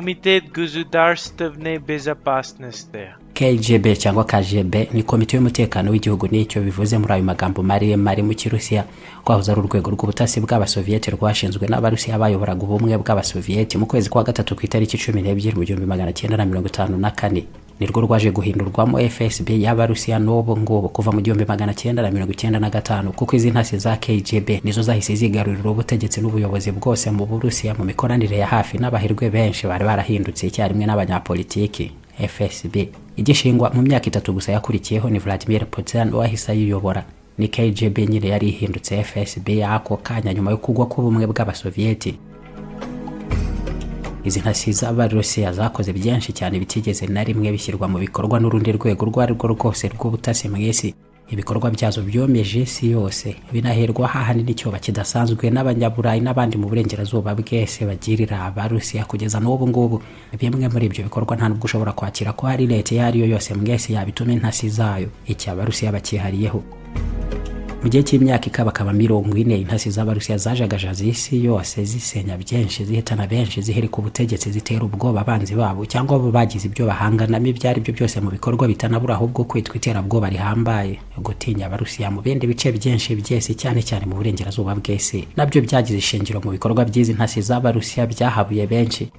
Комитет государственной безопасности. KGB cyangwa KGB ni komite y'umutekano w'igihugu, nicyo bivuze muri ayo magambo maremare mu Kirusiya. Rwahoze ari urwego rw'ubutasi bw'Abasoviyeti rwashinzwe n'Abarusiya bayoboraga ubumwe bw'Abasoviyeti mu kwezi kwa gatatu ku itariki 12 mu 1954. Nirwo rwaje guhindurwamo FSB y'Abarusiya n'ubu ngubu kuva mu 1995, kuko izi ntasi za KGB nizo zahise zigarurira ubutegetsi n'ubuyobozi bwose mu Burusiya mu mikoranire ya hafi n'abahirwe benshi bari barahindutse icyarimwe n'abanyapolitiki. FSB igishingwa, mu myaka 3 gusa yakurikiyeho ni Vladimir Putin wahise ayiyobora. Ni KGB nyine yari ihindutse FSB y'ako kanya nyuma yo kugwa k'ubumwe bw'Abasoviyeti. Izi ntasi z'Abarusiya zakoze byinshi cyane bitigeze na rimwe bishyirwa mu bikorwa n'urundi rwego urwo ari rwo rwose rw'ubutasi mu isi. Ibikorwa byazo byomeje isi yose, binaherwa hahandi n'icyoba kidasanzwe n'Abanyaburayi n'abandi mu burengerazuba bwese bagirira Abarusiya kugeza n'ubu ngubu. Bimwe muri ibyo bikorwa nta nubwo ushobora kwakira ko hari leta iyo ari yo yose mwese yabituma intasi zayo. Iki Abarusiya bakihariyeho. Mu gihe cy'imyaka ikabakaba 40, intasi z'Abarusiya zajagajaza isi yose, zisenya byinshi, zihitana benshi, ziherika ubutegetsi, zitera ubwoba abanzi babo cyangwa abo bagize ibyo bahanganamo ibyo ari byo byose, mu bikorwa bitanabura ahubwo kwitwa iterabwoba rihambaye. Gutinya Abarusiya mu bindi bice byinshi by'isi, cyane cyane mu burengerazuba bw'isi, nabyo byagize ishingiro mu bikorwa by'izi ntasi z'Abarusiya byahabuye benshi.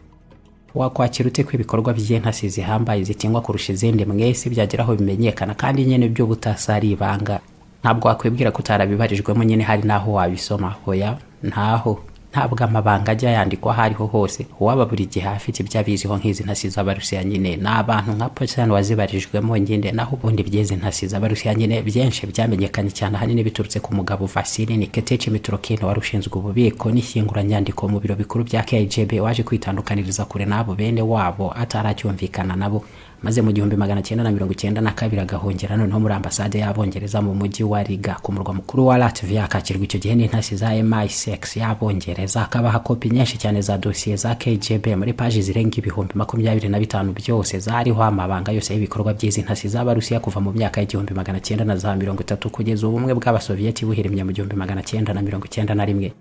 Wakwakira ute ko ibikorwa by'intasi zihambaye zitinywa kurusha izindi mwese byageraho bimenyekana, kandi nyine by'ubutasi ari ibanga? Ntabwo wakwibwira ko utarabibarijwemo nyine hari n'aho wabisoma. Hoya, ntaho. Ntabwo amabanga ajya yandikwa aho ariho hose. Uwaba buri gihe afite ibyo abiziho nk'izi ntasi z'Abarusiya nyine ni abantu nka Putin wazibarijwemo nyine. Naho ubundi by'izi ntasi z'Abarusiya nyine byinshi byamenyekanye cyane ahanini biturutse ku mugabo Vasily Nikitich Mitrokhin, wari ushinzwe ububiko n'ishyinguranyandiko mu biro bikuru bya KGB, waje kwitandukaniriza kure n'abo bene wabo ataracyumvikana nabo, maze mu 1992 agahungira noneho muri ambasade y'Abongereza mu mujyi wa Riga, ku murwa mukuru wa Latvia, akakirwa icyo gihe n'intasi za MI6 y'Abongereza, akabaha kopi nyinshi cyane za dosiye za KGB muri paji zirenga 25,000, byose zariho amabanga yose y'ibikorwa by'izi ntasi z'Abarusiya kuva mu myaka y'1930 kugeza ubumwe bw'Abasoviyeti buhirimye mu 1991.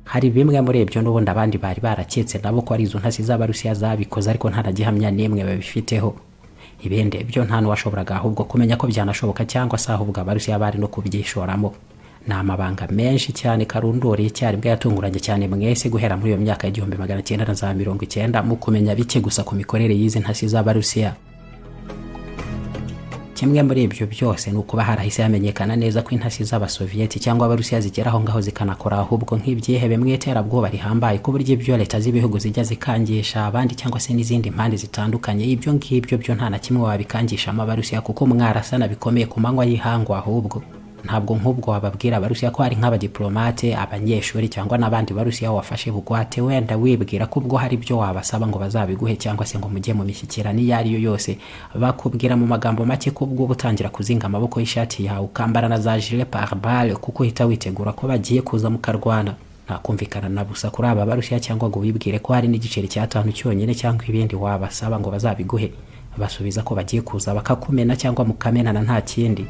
Hari bimwe muri ibyo n'ubundi abandi bari baraketse nabo ko ari izo ntasi z'Abarusiya zabikoze, ariko nta na gihamya n'imwe babifiteho. Ibindi byo nta n'uwashoboraga ahubwo kumenya ko byanashoboka, cyangwa se ahubwo Abarusiya bari no kubyishoramo. Ni amabanga menshi cyane karunduriye icyarimwe, yatunguranye cyane mwese guhera muri iyo myaka y'1990 mu kumenya bike gusa ku mikorere y'izi ntasi z'Abarusiya. Kimwe muri ibyo byose ni ukuba harahise hamenyekana neza ko intasi z'Abasoviyeti cyangwa Abarusiya zigera aho ngaho zikanakora ahubwo nk'ibyihebe mu iterabwoba rihambaye, ku buryo ibyo leta z'ibihugu zijya zikangisha abandi cyangwa se n'izindi mpande zitandukanye, ibyo ngibyo byo nta na kimwe wabikangishamo Abarusiya, kuko mwarasana bikomeye ku manywa y'ihangu. Ahubwo ntabwo nk'ubwo wababwira Abarusiya ko hari nk'abadiplomate, abanyeshuri cyangwa n'abandi Barusiya wafashe bugwate, wenda wibwira ko ubwo hari ibyo wabasaba ngo bazabiguhe cyangwa se ngo mujye mu mishyikirano iyo ari yo yose. Bakubwira mu magambo make ko ubwo utangira kuzinga amaboko y'ishati yawe, ukambara na za gilet pare-balles, kuko uhita witegura ko bagiye kuza mukarwana. Nta kumvikana na busa kuri aba Barusiya, cyangwa ngo wibwire ko hari n'igiceri cy'atanu cyonyine cyangwa ibindi wabasaba ngo bazabiguhe. Basubiza ko bagiye kuza bakakumena cyangwa mukamenana, nta kindi.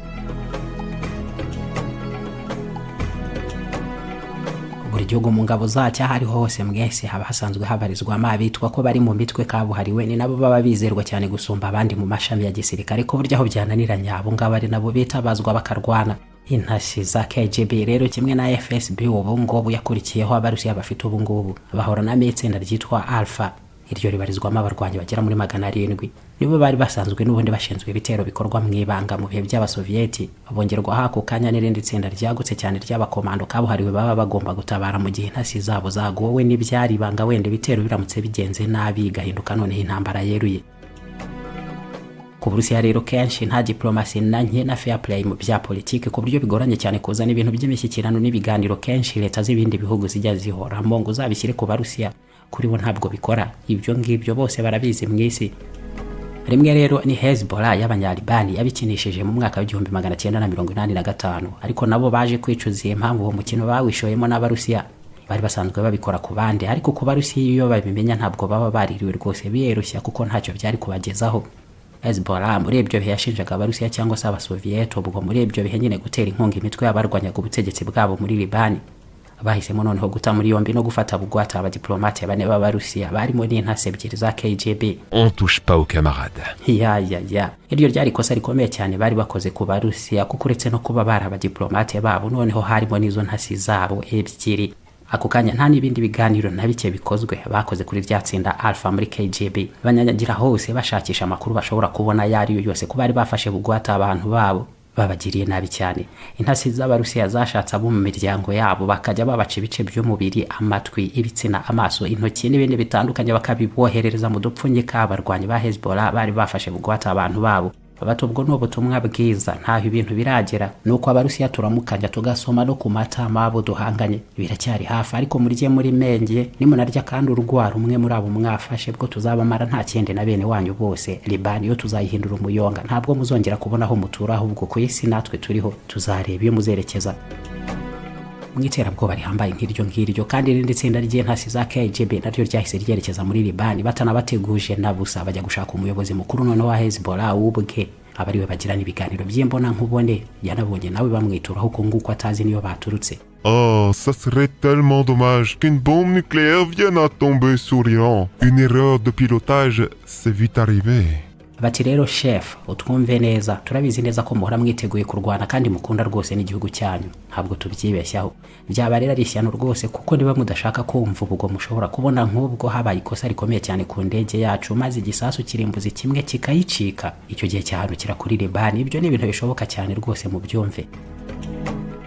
Buri gihugu mu ngabo zacyo aho ariho hose mwese haba hasanzwe habarizwamo abitwa ko bari mu mitwe kabuhariwe. Ni nabo baba bizerwa cyane gusumba abandi mu mashami ya gisirikare, ku buryo aho byananiranye abo ngabo ari nabo bitabazwa bakarwana. Intasi za KGB rero, kimwe na FSB ubu ngubu yakurikiyeho Abarusiya bafite ubu ngubu, bahorana n'itsinda ryitwa Alpha. Iryo ribarizwamo abarwanyi bagera muri 700. Nibo bari basanzwe n'ubundi bashinzwe ibitero bikorwa mu ibanga mu bihe by'Abasoviyeti, bongerwaho ako kanya n'irindi tsinda ryagutse cyane ry'abakomando kabuhariwe baba bagomba gutabara mu gihe intasi zabo zagowe n'ibyari ibanga, wenda ibitero biramutse bigenze nabi igahinduka noneho intambara yeruye. Ku Burusiya rero kenshi nta diplomasi na nke na fair play mu bya politiki, ku buryo bigoranye cyane kuzana ibintu by'imishyikirano n'ibiganiro kenshi leta z'ibindi bihugu zijya zihoramo ngo uzabishyire ku Barusiya. Kuri bo ntabwo bikora ibyo ngibyo, bose barabizi mu isi. Rimwe rero ni Hezbollah y'Abanyalibani yabikinishije mu mwaka w'1985, ariko nabo baje kwicuza impamvu uwo mukino bawishoyemo n'Abarusiya. Bari basanzwe babikora ku bandi, ariko ku Barusiya iyo babimenya ntabwo baba baririwe rwose biyerushya, kuko ntacyo byari kubagezaho. Hezbollah muri ibyo bihe yashinjaga Abarusiya cyangwa se Abasoviyeti ubwo muri ibyo bihe nyine gutera inkunga imitwe y'abarwanyaga ubutegetsi bwabo muri Libani. Bahisemo noneho guta muri yombi no gufata bugwate abadiplomate bane b'Abarusiya barimo n'intasi ebyiri za KGB. On touche pas aux camarades. Ya ya ya, iryo ryari ikosa rikomeye cyane bari bakoze ku Barusiya, kuko uretse no kuba bari abadiplomate babo, noneho harimo n'izo ntasi zabo ebyiri. Ako kanya nta n'ibindi biganiro na bike bikozwe bakoze kuri rya tsinda Alpha muri KGB, banyanyagira hose bashakisha amakuru bashobora kubona ayo ari yo yose ko bari bafashe bugwate abantu babo. Babagiriye nabi cyane. Intasi z'Abarusiya zashatse abo mu miryango yabo, bakajya babaca ibice by'umubiri: amatwi, ibitsina, amaso, intoki n'ibindi bitandukanye, bakabiboherereza mu dupfunyika abarwanyi ba Hezbollah bari bafashe bugwate abantu babo. Bati: "Ubwo ni ubutumwa bwiza, ntaho ibintu biragera, nuko Abarusiya turamukanya tugasoma no ku matama abo duhanganye. Biracyari hafi, ariko murye muri menge, nimunarya kandi urwara umwe muri abo mwafashe, bwo tuzabamara nta kindi na bene wanyu bose. Libani yo tuzayihindura umuyonga, ntabwo muzongera kubona aho mutura, ahubwo ku isi natwe turiho tuzareba iyo muzerekeza." Mu iterabwoba rihambaye nk'iryo ngiryo kandi, irindi tsinda ry'intasi za KGB naryo ryahise ryerekeza muri Libani batanabateguje na busa, bajya gushaka umuyobozi mukuru noneho wa Hezbollah ubwe, aba ariwe bagirana ibiganiro by'imbona nkubone. Yanabonye nawe bamwituraho uko nguko, atazi niyo baturutse. Oh, ça serait tellement dommage qu'une bombe nucléaire vienne à tomber sur l'Iran. Une erreur de pilotage, c'est vite arrivé. Bati: "Rero chef, utwumve neza, turabizi neza ko muhora mwiteguye kurwana kandi mukunda rwose n'igihugu cyanyu, ntabwo tubyibeshyaho. Byaba rero ari ishyano rwose, kuko niba mudashaka kumva ubwo mushobora kubona nk'ubwo habaye ikosa rikomeye cyane ku ndege yacu, maze igisasu kirimbuzi kimwe kikayicika, icyo gihe cyahanukira kuri Libani. Ibyo ni ibintu bishoboka cyane rwose, mubyumve."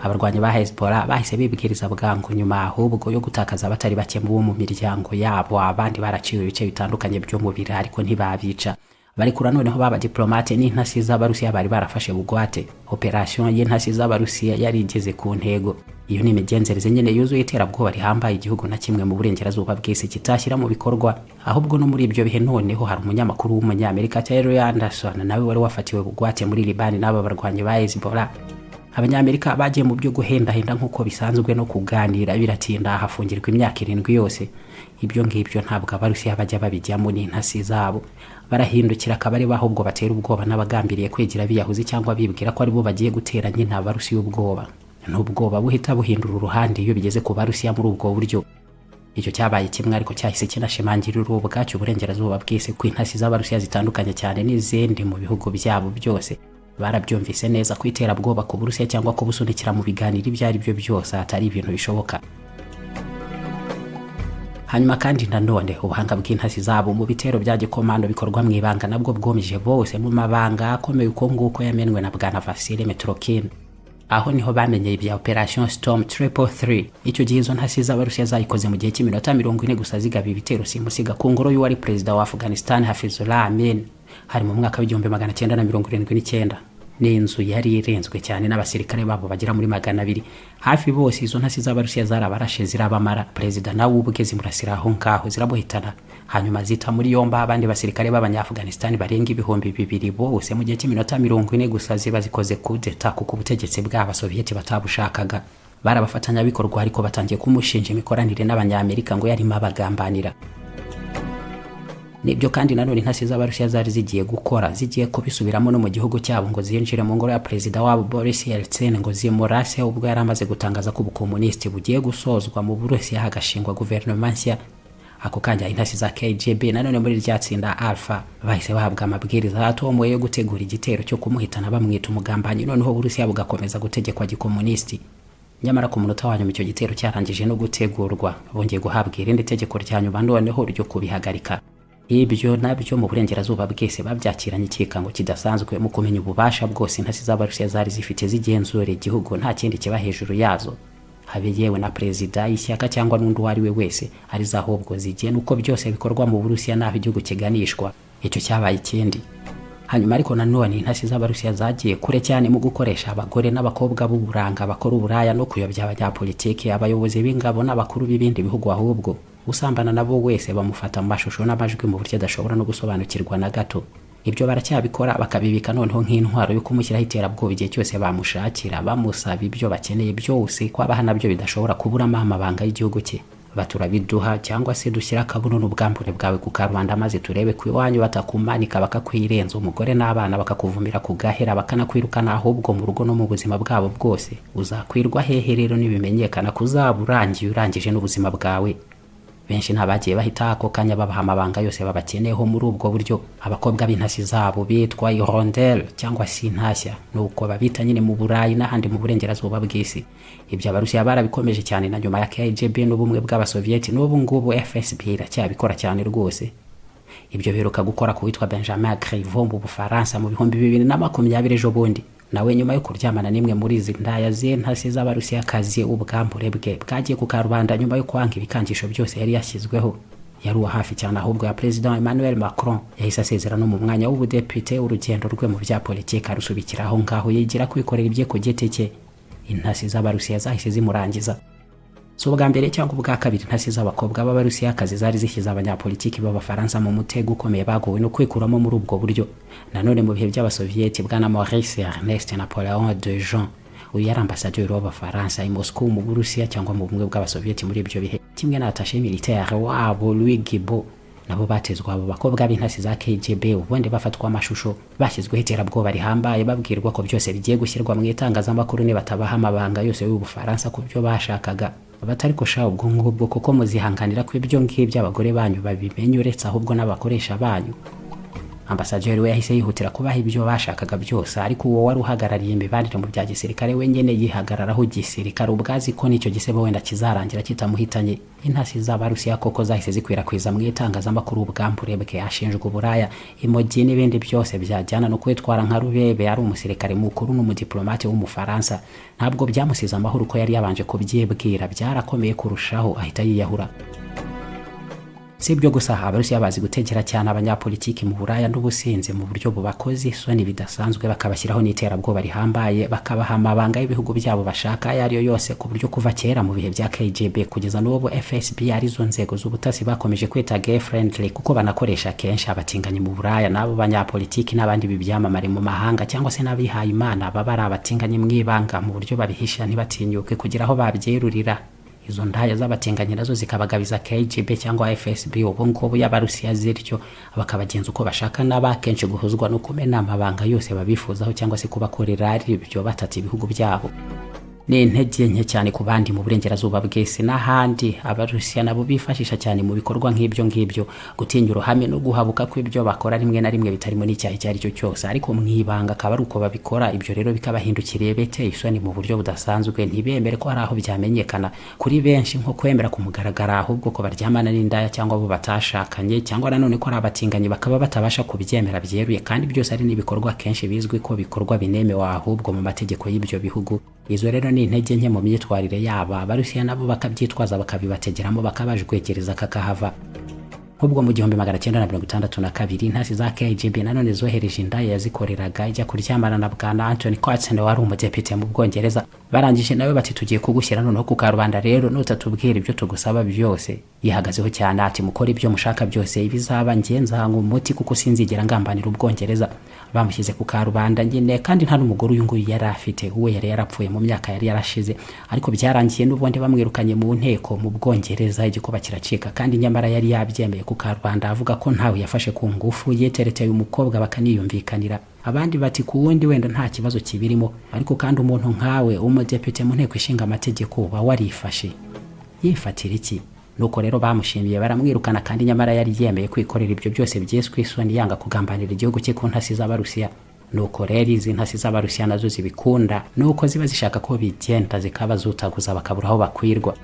Abarwanyi ba Hezbollah bahise bibwiriza bwangu, nyuma ahubwo yo gutakaza abatari bake bo mu miryango yabo, abandi baraciwe ibice bitandukanye by'umubiri, ariko ntibabica. Barekura noneho baba diplomate n'intasi z'Abarusiya bari barafashe bugwate. Operation y'intasi z'Abarusiya yari igeze ku ntego. Iyo ni imigenzereze nyine yuzuye iterabwoba rihambaye igihugu na kimwe mu burengerazuba bw'isi kitashyira mu bikorwa. Ahubwo no muri ibyo bihe noneho hari umunyamakuru w'Umunyamerika Taylor Anderson, nawe wari wafatiwe bugwate muri Libani n'aba barwanyi ba Hezbollah. Abanyamerika bagiye mu byo guhendahenda nk'uko bisanzwe no kuganira, biratinda, hafungirwa imyaka 7 yose. Ibyo ngibyo ntabwo Abarusiya bajya babijyamo n'intasi zabo. Barahindukira akaba ari bo ahubwo batera ubwoba n'abagambiriye kwigira biyahuzi cyangwa bibwira ko aribo bagiye gutera nyine Abarusiya ubwoba. N'ubwoba buhita buhindura uruhande iyo bigeze ku Barusiya muri ubwo buryo. Icyo cyabaye kimwe, ariko cyahise kinashimangira ubwacyo uburengerazuba bw'isi ko intasi z'Abarusiya zitandukanye cyane n'izindi mu bihugu byabo byose. Barabyumvise neza ko iterabwoba ku Burusiya cyangwa kubusunikira mu biganiro ibyo ari byo byose atari ibintu bishoboka. Hanyuma kandi nanone ubuhanga bw'intasi zabo mu bitero bya gikomando bikorwa mu ibanga nabwo bwomije bose mu mabanga akomeye uko nguko yamenwe na bwana Vasile Mitrokhin. Aho niho bamenyeye ibya Operation Storm 333. Icyo gihe izo ntasi z'Abarusiya zayikoze mu gihe cy'iminota 40 gusa, zigaba ibitero simusiga ku ngoro y'uwari perezida wa Afghanistan Hafizullah Amin. Hari mu mwaka w'1979. Ni inzu yari irenzwe cyane n'abasirikare babo bagera muri 200 hafi bose. Izo ntasi z'Abarusiya zarabarashe zirabamara, perezida nawe ubwe zimurasira aho ngaho ziramuhitana. Hanyuma zita muri yombi abandi basirikare b'Abanyaafghanistan barenga 2000 bose mu gihe cy'iminota 40 gusa. Ziba zikoze kudeta, kuko ubutegetsi bw'Abasoviyeti batabushakaga. Bari abafatanyabikorwa, ariko batangiye kumushinja imikoranire n'Abanyamerika, ngo yarimo abagambanira. Nibyo kandi nanone intasi z'Abarusiya zari zigiye gukora, zigiye kubisubiramo no mu gihugu cyabo, ngo zinjire mu ngoro ya perezida wabo Boris Yeltsin, ngo zimurase ubwo yari amaze gutangaza ko ubukomunisiti bugiye gusozwa mu Burusiya, hagashingwa guverinoma nshya. Ako kanya intasi za KGB nanone muri rya tsinda Alpha bahise bahabwa amabwiriza atomoye yo gutegura igitero cyo kumuhitana, bamwita umugambanyi, noneho Uburusiya bugakomeza gutegekwa gikomunisiti. Nyamara ku munota wa nyuma, icyo gitero cyarangije no gutegurwa, bongeye guhabwa irindi tegeko rya nyuma noneho ryo kubihagarika. Ibyo nabyo mu burengerazuba bwese babyakiranye ikikango kidasanzwe mu kumenya ububasha bwose intasi z'Abarusiya zari zifite zigenzura igihugu, nta kindi kiba hejuru yazo, habe yewe na perezida, ishyaka cyangwa n'undi uwo ari we wese, ari ahubwo zigena uko byose bikorwa mu Burusiya n'aho igihugu kiganishwa. Icyo cyabaye ikindi. Hanyuma ariko nanone intasi z'Abarusiya zagiye kure cyane mu gukoresha abagore n'abakobwa b'uburanga bakora uburaya no kuyobya abanyapolitiki, abayobozi b'ingabo n'abakuru b'ibindi bihugu. Ahubwo usambana nabo wese bamufata mu mashusho n'amajwi mu buryo adashobora no gusobanukirwa na gato. Ibyo baracyabikora, bakabibika noneho nk'intwaro yo kumushyiraho iterabwoba igihe cyose bamushakira, bamusaba ibyo bakeneye byose, kwabaha nabyo bidashobora kuburamo amabanga y'igihugu cye. Baturabiduha cyangwa se dushyira akabuno n'ubwambure bwawe ku karubanda, maze turebe ku iwanyu batakumanika bakakwirenza, umugore n'abana bakakuvumira ku gahera, bakanakwirukana ahubwo mu rugo no mu buzima bwabo bwose. Uzakwirwa hehe rero nibimenyekana kuzaba urangiye, urangije n'ubuzima bwawe? Benshi ntabagiye bahita ako kanya babaha amabanga yose babakeneyeho muri ubwo buryo. Abakobwa b'intasi zabo bitwa hirondelle cyangwa se intashya, nuko babita nyine mu Burayi n'ahandi mu burengerazuba bw'isi. Ibyo Abarusiya barabikomeje cyane na nyuma ya KGB n'ubumwe bw'Abasoviyeti. N'ubu ngubu FSB iracyabikora cyane rwose. Ibyo biheruka gukora ku witwa Benjamin Griveaux mu Bufaransa mu 2020 ejo bundi. Nawe nyuma yo kuryamana n'imwe muri izi ndaya z'intasi z'Abarusiyakazi, ubwambure bwe bwagiye ku karubanda nyuma yo kwanga ibikangisho byose yari yashyizweho. Yari uwa hafi cyane ahubwo ya Perezida Emmanuel Macron. Yahise asezera no mu mwanya w'ubudepite, urugendo rwe mu bya politiki arusubikira aho ngaho, yigira kwikorera ibye ku giti cye. Intasi z'Abarusiya zahise zimurangiza. Si ubwa mbere cyangwa ubwa kabiri intasi z'abakobwa b'Abarusiyakazi zari zishyize abanyapolitiki b'Abafaransa mu mutego ukomeye bagowe no kwikuramo muri ubwo buryo. Nanone mu bihe by'Abasoviyeti, bwana Maurice Ernest Napoleon de Jean, uyu yari ambasaderi w'Abafaransa i Moscow mu Burusiya cyangwa mu Bumwe bw'Abasoviyeti muri ibyo bihe, kimwe na attaché militaire wabo Louis Guibaud, nabo batezwa abo bakobwa b'intasi za KGB. Ubundi bafatwa amashusho, bashyizweho iterabwoba rihambaye, babwirwa ko byose bigiye gushyirwa mu itangazamakuru nibatabaha amabanga yose y'Ubufaransa ku byo bashakaga. Batari sha ubwo ngubwo kuko muzihanganira ko ibyo ngibyo abagore banyu babimenye, uretse ahubwo n'abakoresha banyu? Ambasaderi we yahise yihutira kubaha ibyo bashakaga byose, ariko uwo wari uhagarariye imibanire mu bya gisirikare we nyene yihagararaho gisirikare, ubwazi ko n'icyo gisebo wenda kizarangira kitamuhitanye. Intasi z'Abarusiya koko zahise zikwirakwiza mu itangazamakuru ubwambure bwe, ashinjwa uburaya, imogi n'ibindi byose byajyana no kwitwara nka rubebe. Ari umusirikare mukuru n'umudiplomate w'Umufaransa, ntabwo byamusize amahoro uko yari yabanje kubyibwira, byarakomeye kurushaho, ahita yiyahura. Si ibyo gusa, Abarusiya bazi gutegera cyane abanyapolitiki mu Buraya n'ubusinzi mu buryo bubakoze isoni bidasanzwe, bakabashyiraho n'iterabwoba rihambaye, bakabaha amabanga y'ibihugu byabo bashaka ayo ariyo yose, ku buryo kuva kera mu bihe bya KGB kugeza n'ubu FSB arizo nzego z'ubutasi bakomeje kwita gay friendly, kuko banakoresha kenshi abatinganyi mu Buraya n'abo banyapolitiki n'abandi b'ibyamamare mu mahanga, cyangwa se n'abihaye Imana baba ari abatinganyi mu ibanga, mu buryo babihisha ntibatinyuke kugira aho babyerurira. Izo ndaya z'abatinganyi nazo zikabagabiza KGB cyangwa FSB ubu ngubu y'Abarusiya zityo, bakabagenza uko bashaka, n'abakenshi guhuzwa no kumena amabanga yose babifuzaho cyangwa se kubakorera ari ibyo batata ibihugu byabo. Ni intege nke cyane ku bandi mu burengerazuba bw'isi n'ahandi. Abarusiya nabo bifashisha cyane mu bikorwa nk'ibyo ngibyo gutinya uruhame no guhabuka kw'ibyo bakora, rimwe na rimwe bitarimo n'icyaha icyo ari cyo cyose, ariko mu ibanga akaba ari uko babikora. Ibyo rero bikabahindukiriye beteye isoni mu buryo budasanzwe, ntibemere ko hari aho byamenyekana. Kuri benshi nko kwemera ku mugaragaro ahubwo ko baryamana n'indaya cyangwa abo batashakanye, cyangwa nanone ko ari abatinganyi, bakaba batabasha kubyemera byeruye, kandi byose ari n'ibikorwa kenshi bizwi ko bikorwa binemewe ahubwo mu mategeko y'ibyo bihugu. Izo rero ni intege nke mu myitwarire yabo, Abarusiya nabo bakabyitwaza, bakabibategeramo, bakabajwegereza kakahava. Nk'ubwo mu 1962, intasi za KGB nanone zohereje indaya yazikoreraga ijya kuryamana na bwana Anthony Quartz wari umudepite mu Bwongereza. Barangije nawe bati: "Tugiye kugushyira noneho ku karubanda rero nutatubwira ibyo tugusaba byose." Yihagazeho cyane ati: "Mukora ibyo mushaka byose, ibizaba njye nzanga umuti, kuko sinzigera ngambanira Ubwongereza." Bamushyize ku karubanda nyine, kandi nta n'umugore uyu nguyu yari afite, uwe yari yarapfuye mu myaka yari yarashize. Ariko byarangiye n'ubundi bamwirukanye mu nteko mu Bwongereza, igikuba kiracika, kandi nyamara yari yabyemeye ku karubanda, avuga ko ntawe yafashe ku ngufu, yetereteye umukobwa bakaniyumvikanira. Abandi bati: "Ku wundi wenda nta kibazo kibirimo, ariko kandi umuntu nkawe umudepite mu nteko ishinga amategeko uba warifashe." Yifatira iki? Nuko rero bamushimiye baramwirukana, kandi nyamara yari yemeye kwikorera ibyo byose byiswe isoni, yanga kugambanira igihugu cye ku ntasi z'Abarusiya. Nuko rero izi ntasi z'Abarusiya nazo zibikunda, nuko ziba zishaka ko bigenda, zikaba zutaguza bakabura aho bakwirwa.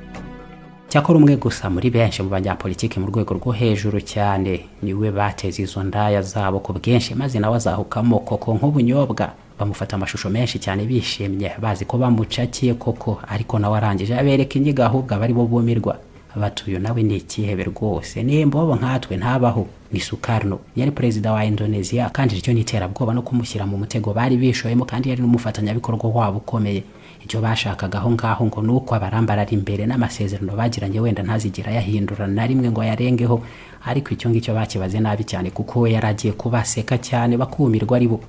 Cyakora umwe gusa muri benshi mu banyapolitiki mu rwego rwo hejuru cyane niwe bateze izo ndaya zabo ku bwinshi, maze nawe azahukamo koko nk'ubunyobwa. Bamufata amashusho menshi cyane bishimye, bazi ko bamucakiye koko, ariko nawe arangije abereka inyigo, ahubwo abari bo bumirwa. Batuye nawe ni ikihebe rwose, nimbobo nkatwe ntabaho. Ni Sukarno, yari perezida wa Indonesia, kandi iryo ni iterabwoba no kumushyira mu mutego bari bishoyemo, kandi yari n'umufatanyabikorwa wabo ukomeye. Icyo bashakaga aho ngaho ngo nuko abarambarara imbere n'amasezerano bagiranye, wenda ntazigera yahindura na rimwe ngo ayarengeho. Ariko icyo ngicyo bakibaze nabi cyane, kuko we yari agiye kubaseka cyane bakumirwa ari bo.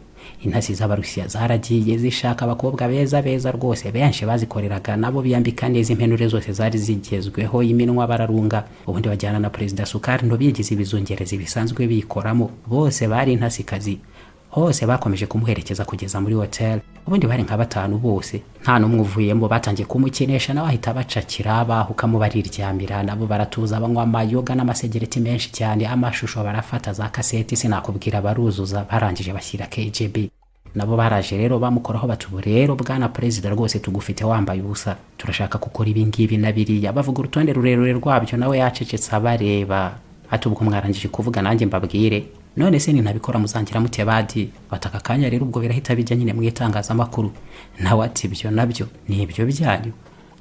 Intasi z'Abarusiya zaragiye zishaka abakobwa beza beza rwose, benshi bazikoreraga nabo biyambika neza impenure zose zari zigezweho, iminwa bararunga, ubundi bajyana na Perezida Sukarno bigize ibizungerezi bisanzwe bikoramo. Bose bari intasikazi, hose bakomeje kumuherekeza kugeza muri hotel. Ubundi bari nka batanu bose, nta n'umwe uvuyemo. Batangiye kumukinisha, nawe ahita abacakira, bahukamo bariryamira, nabo baratuza, banywa amayoga n'amasegereti menshi cyane, amashusho barafata za kaseti sinakubwira, baruzuza. Barangije bashyira KGB, nabo baraje rero bamukoraho, bati: "Ubu rero bwana perezida rwose tugufite wambaye ubusa, turashaka gukora ibi ngibi na biriya." Bavuga urutonde rurerure rwabyo, nawe yacecetse abareba, ati: "Ubwo mwarangije kuvuga nanjye mbabwire? None se nintabikora muzangira mute?" Badi bataka akanya rero, ubwo birahita bijya nyine mu itangazamakuru. Nawe ati: "Ibyo nabyo ni ibyo byanyu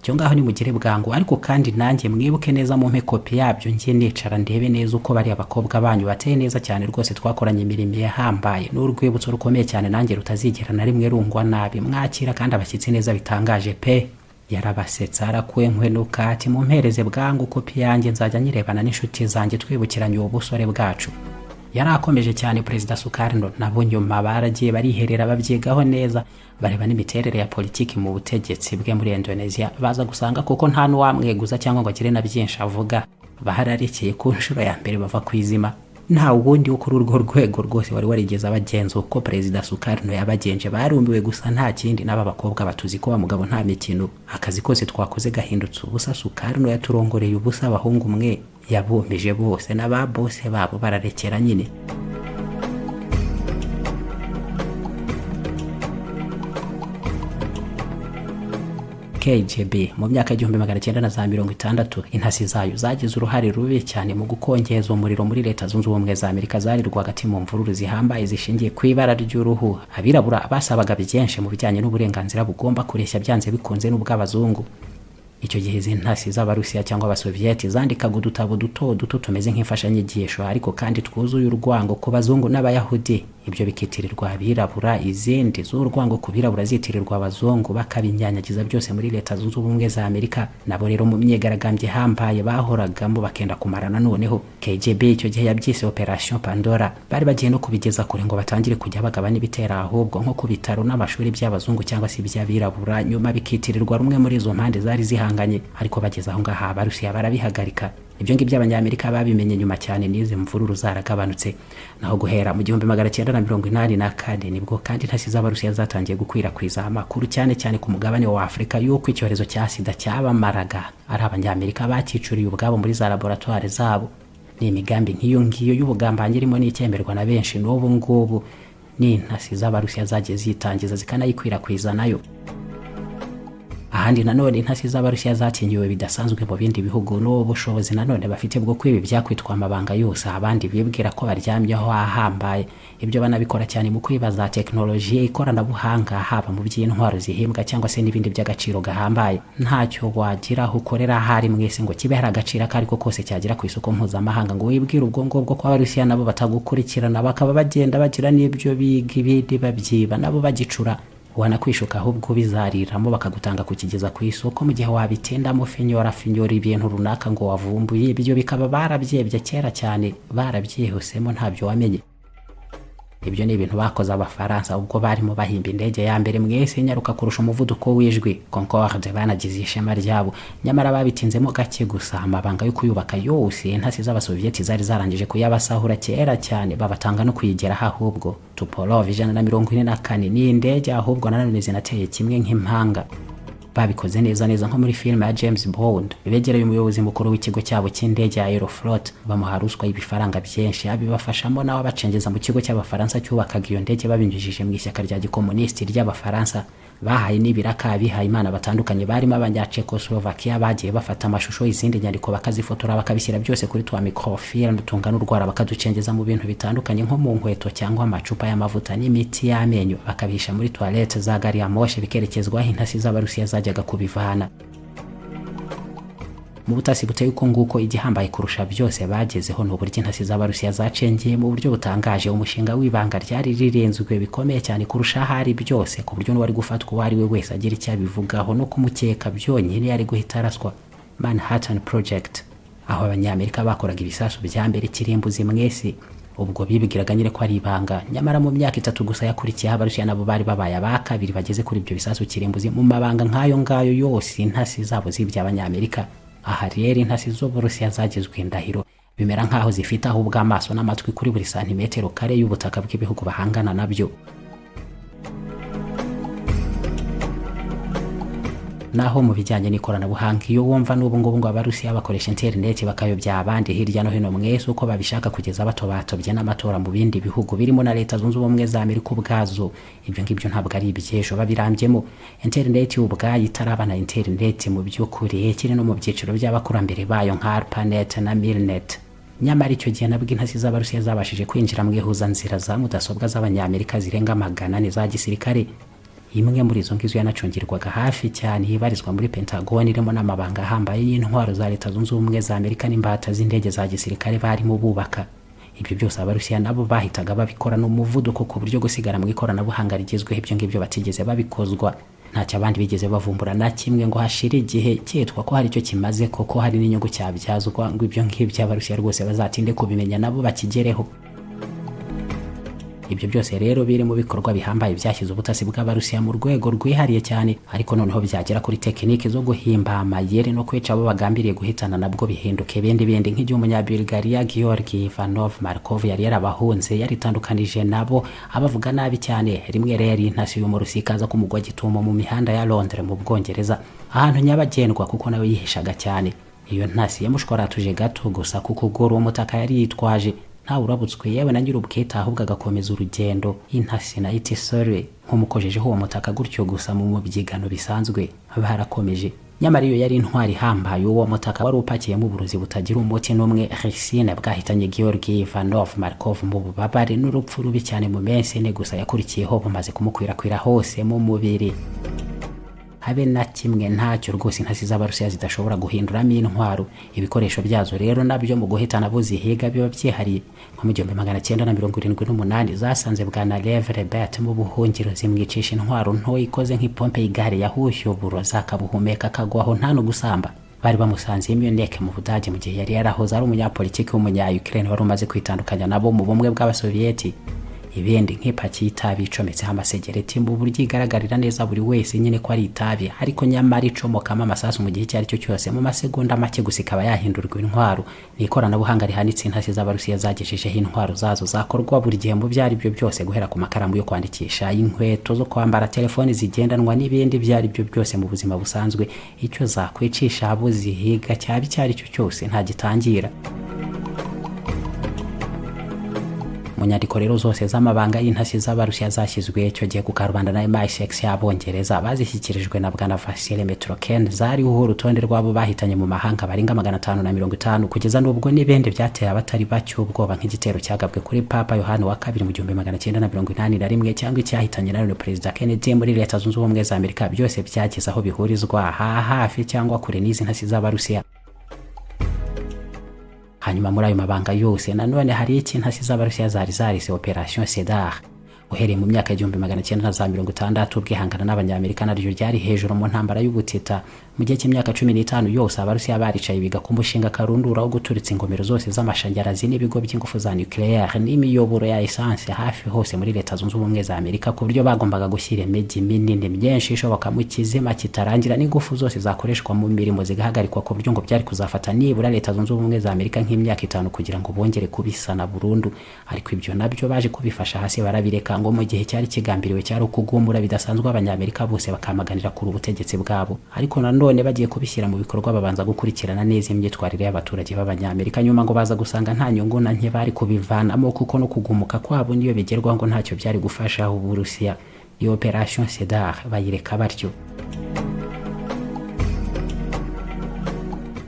cyo ngaho, nimugire bwangu, ariko kandi nanjye mwibuke neza mumpe kopi yabyo, njye nicara ndebe neza uko bariya bakobwa banyu bateye neza cyane rwose. Twakoranye imirimo ihambaye, n'urwibutso rukomeye cyane nanjye rutazigera na rimwe rungwa nabi. Mwakira kandi abashyitsi neza bitangaje pe." Yarabasetsa, arakwenkwenuka, ati: "Mumpereze bwangu kopi yanjye, nzajya nyirebana n'inshuti zanjye twibukiranye ubu busore bwacu." Yari akomeje cyane Perezida Sukarno. Nabo nyuma baragiye bariherera, babyigaho neza, bareba n'imiterere ya politiki mu butegetsi bwe muri Indonesia, baza gusanga kuko nta n'uwamweguza cyangwa ngo agire na byinshi avuga. Bararekeye ku nshuro ya mbere bava ku izima. Nta wundi wo kuri urwo rwego rwose wari warigeze abagenza uko Perezida Sukarno yabagenje. Barumiwe gusa, nta kindi. N'aba bakobwa batuzi ko wa mugabo nta mikino, akazi kose twakoze gahindutse ubusa. Sukarno yaturongoreye ubusa, abahungu mwe. Yabumije bose n'aba bose babo bararekera nyine. KGB mu myaka 1960, intasi zayo zagize uruhare rubi cyane mu gukongeza umuriro muri Leta Zunze Ubumwe za Amerika zari rwagati mu mvururu zihambaye zishingiye ku ibara ry'uruhu. Abirabura basabaga byinshi mu bijyanye n'uburenganzira bugomba kureshya byanze bikunze n'ubw'abazungu. Icyo gihe izi ntasi z'Abarusiya cyangwa Abasoviyeti zandikaga udutabo duto duto tumeze nk'imfashanyigisho, ariko kandi twuzuye urwango ku bazungu n'Abayahudi, ibyo bikitirirwa abirabura, izindi z'urwango ku birabura zitirirwa abazungu, bakabinyanyagiza byose muri Leta Zunze Ubumwe za Amerika. Nabo rero mu myigaragambyo ihambaye bahoragamo bakenda kumarana. Noneho KGB icyo gihe yabyise Operation Pandora. Bari bagiye no kubigeza kure ngo batangire kujya bagabana ibitera ahubwo nko ku bitaro n'amashuri by'abazungu cyangwa se iby'abirabura, nyuma bikitirirwa rumwe muri izo mpande zari zihanganye. Ariko bageze aho ngaha Abarusiya barabihagarika. Ibyo ngibyo Abanyamerika babimenye nyuma cyane n'izi mvururu zaragabanutse. Naho guhera mu 1984 nibwo kandi intasi z'Abarusiya zatangiye gukwirakwiza amakuru, cyane cyane ku mugabane wa Afurika, y'uko icyorezo cya sida cyabamaraga ari Abanyamerika bakicuriye ubwabo muri za laboratwari zabo. Ni imigambi nk'iyo ngiyo y'ubugambanyi irimo n'icyemerwa na benshi n'ubu ngubu, ni intasi z'Abarusiya zagiye zitangiza zikanayikwirakwiza nayo. Ahandi nanone intasi z'Abarusiya zatinyiwe bidasanzwe mu bindi bihugu n'ubu bushobozi nanone bafite bwo kwiba ibyakwitwa amabanga yose abandi bibwira ko baryamyeho ahambaye. Ibyo banabikora cyane mu kwiba za tekinoloji, ikoranabuhanga, haba mu by'intwaro zihimbwa cyangwa se n'ibindi by'agaciro gahambaye. Ntacyo wagira aho ukorera ahari mwese ngo kibe hari agaciro ako ariko kose cyagera ku isoko mpuzamahanga ngo wibwire ubwo ngubwo ko Abarusiya nabo batagukurikirana, bakaba bagenda bagira n'ibyo biga, ibindi babyiba nabo bagicura. Wanakwishuka ahubwo bizariramo bakagutanga kukigeza ku isoko mu gihe wabitindamo finyora finyora ibintu runaka ngo wavumbuye, ibyo bikaba barabyebye kera cyane, barabyihusemo, ntabyo wamenye. Ibyo ni ibintu bakoze Abafaransa ubwo barimo bahimba indege ya mbere mwese nyaruka kurusha umuvuduko w'ijwi, Concorde. Banagize ishema ryabo, nyamara babitinzemo gake gusa. Amabanga yo kuyubaka yose intasi z'Abasoviyeti zari zarangije kuyabasahura kera cyane, babatanga no kuyigeraho. Ahubwo Tupolev 144 ni indege ahubwo nanone zinateye kimwe nk'impanga. Babikoze neza neza nko muri filime ya James Bond. Begereye umuyobozi mukuru w'ikigo cyabo cy'indege ya Aeroflot, bamuha ruswa y'ibifaranga byinshi, abibafashamo nawe abacengeza mu kigo cy'Abafaransa cyubakaga iyo ndege, babinyujije mu ishyaka rya gikomunisiti ry'Abafaransa. Bahaye n'ibiraka abihaye Imana batandukanye barimo Abanyacekoslovakia, bagiye bafata amashusho, izindi nyandiko bakazifotora, bakabishyira byose kuri twa microfilm tungana urwara, bakaducengeza mu bintu bitandukanye nko mu nkweto cyangwa amacupa y'amavuta n'imiti y'amenyo, bakabihisha muri toilette za gari ya moshi, bikerekezwa aho intasi z'Abarusiya zajyaga kubivana. Mu butasi buteye uko nguko, igihambaye kurusha byose bagezeho ni uburyo intasi z'Abarusiya zacengeye mu buryo butangaje umushinga w'ibanga ryari rirenzwe bikomeye cyane kurusha ahari byose, ku buryo n'uwari gufatwa uwo ari we wese agira icyo abivugaho no kumukeka byonyine yari guhita araswa: Manhattan Project, aho Abanyamerika bakoraga ibisasu bya mbere kirimbuzi mwese. Ubwo bibwiraga nyine ko ari ibanga, nyamara mu myaka 3 gusa yakurikiyeho Abarusiya nabo bari babaye aba kabiri bageze kuri ibyo bisasu kirimbuzi mu mabanga nk'ayo ngayo yose intasi zabo zibye Abanyamerika. Aha rero intasi z'Uburusiya zagizwe indahiro, bimera nk'aho zifite ahubwo amaso n'amatwi kuri buri santimetero kare y'ubutaka bw'ibihugu bahangana nabyo. Naho mu bijyanye n'ikoranabuhanga, iyo wumva n'ubu ngubu ngo Abarusiya bakoresha interineti bakayobya abandi hirya no hino mwese uko babishaka kugeza batobatobye n'amatora mu bindi bihugu birimo na Leta Zunze Ubumwe za Amerika ubwazo, ibyo ngibyo ntabwo ari iby'ejo, babirambyemo. Interineti ubwayo itaraba na interineti mu by'ukuri, kiri no mu byiciro by'abakurambere bayo nka ARPANET na Milnet. Nyamara icyo gihe nabwo intasi z'Abarusiya zabashije kwinjira mu ihuzanzira za mudasobwa z'Abanyamerika zirenga 400 za gisirikare. Imwe muri izo ngizo yanacungirwaga hafi cyane ibarizwa muri Pentagon, irimo n'amabanga ahambaye y'intwaro za Leta Zunze Ubumwe za Amerika n'imbata z'indege za gisirikare barimo bubaka. Ibyo byose Abarusiya nabo bahitaga babikora n'umuvuduko ku buryo gusigara mu ikoranabuhanga rigezweho ibyo ngibyo batigeze babikozwa. Ntacyo abandi bigeze bavumbura na kimwe ngo hashire igihe cyitwa ko hari icyo kimaze, koko hari n'inyungu cyabyazwa, ngo ibyo ngibyo Abarusiya rwose bazatinde kubimenya nabo bakigereho. Ibyo byose rero biri mu bikorwa bihambaye byashyize ubutasi bw'Abarusiya mu rwego rwihariye cyane, ariko noneho byagera kuri tekiniki zo guhimba amayeri no kwica abo bagambiriye guhitana nabwo bihinduka ibindi bindi, nk'igihe umunyabulgaria Georgi Ivanov Markov yari yarabahunze yaritandukanije nabo abavuga nabi cyane. Rimwe rero intasi y'Umurusiya ikaza kumugwa gitumo mu mihanda ya Londres mu Bwongereza, ahantu nyabagendwa kuko nawe yihishaga cyane. Iyo ntasi yamushwaratuje gato gusa kuko ubwo uwo mutaka yari yitwaje ntawe urabutswe yewe na nyir'ubwite, ahubwo agakomeza urugendo. Intasi na itisore nk'umukojejeho uwo mutaka gutyo gusa mu mubyigano bisanzwe barakomeje. Nyamara iyo yari intwari ihambaye, uwo mutaka wari upakiyemo uburozi butagira umuti n'umwe ricine bwahitanye Georgi Ivanov Markov mu bubabare n'urupfu rubi cyane mu minsi ine gusa yakurikiyeho, bumaze kumukwirakwira hose mu mubiri. Habe na kimwe ntacyo rwose intasi z'Abarusiya zidashobora guhinduramo intwaro. Ibikoresho byazo rero nabyo mu guhitana abo zihiga biba byihariye. Nko mu 1978 zasanze bwana Lev Rebet mu buhungiro, zimwicisha intwaro nto ikoze nk'ipompe y'igare yahushye uburozi akabuhumeka akagwaho nta no gusamba. Bari bamusanze i Munich mu Budage mu gihe yari yarahoze ari umunyapolitiki w'umunya-Ukraine wari umaze kwitandukanya nabo mu bumwe bw'Abasoviyeti. Ibindi nk'ipaki y'itabi icometseho amasegereti mu buryo igaragarira neza buri wese nyine ko ari itabi, ariko nyamara icomokamo amasasu mu gihe icyo ari cyo cyose mu masegonda make gusa ikaba yahindurwa intwaro. Ni ikoranabuhanga rihanitse intasi z'Abarusiya zagejejeho intwaro zazo zakorwa buri gihe mu byo ari byo byose, guhera ku makaramu yo kwandikisha, inkweto zo kwambara, telefoni zigendanwa n'ibindi ibyo ari byo byose mu buzima busanzwe. Icyo zakwicisha abo zihiga cyaba icyo ari cyo cyose nta gitangira. Mu nyandiko rero zose z'amabanga y'intasi z'Abarusiya zashyizwe icyo gihe ku karubanda na MI6 y'Abongereza bazishyikirijwe na bwana Vasily Mitrokin, zariho urutonde rw'abo bahitanye mu mahanga barenga 550, kugeza n'ubwo n'ibindi byateye abatari bake ubwoba nk'igitero cyagabwe kuri Papa Yohani wa kabiri mu 1981 cyangwa icyahitanye na none Perezida Kennedy muri Leta Zunze Ubumwe za Amerika, byose byageze aho bihurizwa hafi cyangwa kure n'izi ntasi z'Abarusiya. Hanyuma muri ayo mabanga yose nanone hari intasi z'Abarusiya zari zarise Operation Cedar. Uhereye mu myaka 1960 ubwihangana n'Abanyamerika naryo ryari hejuru mu ntambara y'ubutita. Mu gihe cy'imyaka 15 yose Abarusiya baricaye biga ku mushinga karundura wo guturitsa ingomero zose z'amashanyarazi n'ibigo by'ingufu za nucleaire n'imiyoboro ya essence hafi hose muri Leta Zunze Ubumwe za Amerika, ku buryo bagombaga gushyira imijyi minini myinshi ishoboka mu kizima kitarangira n'ingufu zose zakoreshwa mu mirimo zigahagarikwa, ku buryo ngo byari kuzafata nibura Leta Zunze Ubumwe za Amerika nk'imyaka 5 kugira ngo bongere kubisana burundu. Ariko ibyo nabyo baje kubifasha hasi barabireka, ngo mu gihe cyari kigambiriwe cyari ukugumura bidasanzwe Abanyamerika bose bakamaganira kuri ubutegetsi bwabo. Ariko nanone bagiye kubishyira mu bikorwa babanza gukurikirana neza imyitwarire y'abaturage b'Abanyamerika, nyuma ngo baza gusanga nta nyungu na nke bari kubivanamo, kuko no kugumuka kwabo niyo bigerwaho ngo ntacyo byari gufasha Uburusiya. Iyo Operation Cedar bayireka batyo.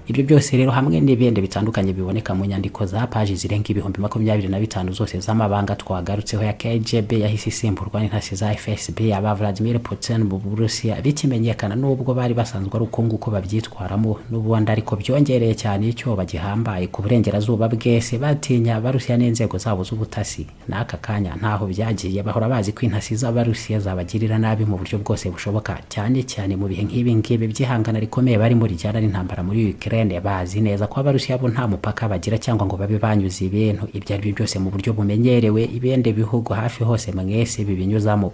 Ibyo byose rero hamwe n'ibindi bitandukanye biboneka mu nyandiko za paji zirenga 25,000 zose z'amabanga twagarutseho ya KGB yahise isimburwa n'intasi za FSB aba Vladimir Putin mu Burusiya, bikimenyekana n'ubwo bari basanzwe ari uko nguko babyitwaramo n'ubundi, ariko byongereye cyane icyo bagihambaye ku burengerazuba bwese batinya Abarusiya n'inzego zabo z'ubutasi. N'aka kanya ntaho byagiye, bahora bazi ko intasi z'Abarusiya zabagirira nabi mu buryo bwose bushoboka, cyane cyane mu bihe nk'ibi ngibi by'ihangana rikomeye barimo rijyana n'intambara muri Ukraine Ukraine bazi neza ko Abarusiya bo nta mupaka bagira cyangwa ngo babe banyuze ibintu ibyo ari byo byose mu buryo bumenyerewe ibindi bihugu hafi hose mwese bibinyuzamo.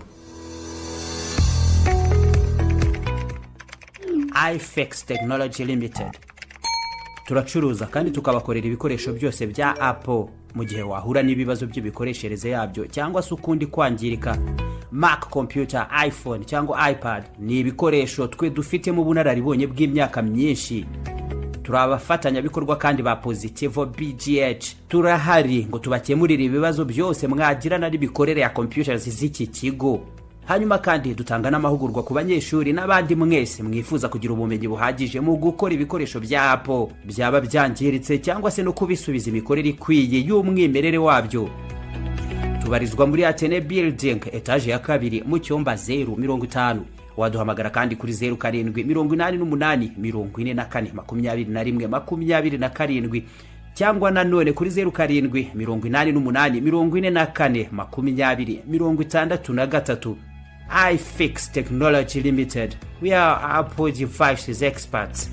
Ifex Technology Limited turacuruza kandi tukabakorera ibikoresho byose bya Apple. Mu gihe wahura n'ibibazo by'imikoreshereze yabyo cyangwa se ukundi kwangirika, Mac computer, iPhone cyangwa iPad ni ibikoresho twe dufitemo ubunararibonye bw'imyaka myinshi. Turi abafatanyabikorwa kandi ba Positivo BGH. Turahari ngo tubakemurire ibibazo byose mwagirana n'imikorere ya computers z'iki kigo. Hanyuma kandi dutanga n'amahugurwa ku banyeshuri n'abandi mwese mwifuza kugira ubumenyi buhagije mu gukora ibikoresho bya Apple byaba byangiritse cyangwa se no kubisubiza imikorere ikwiye y'umwimerere wabyo. Tubarizwa muri Atene Building, etaje ya kabiri, mu cyumba 050. Waduhamagara kandi kuri 0788442127 cyangwa nanone kuri 0788442063. Ifix Technology Limited, we are Apple devices experts.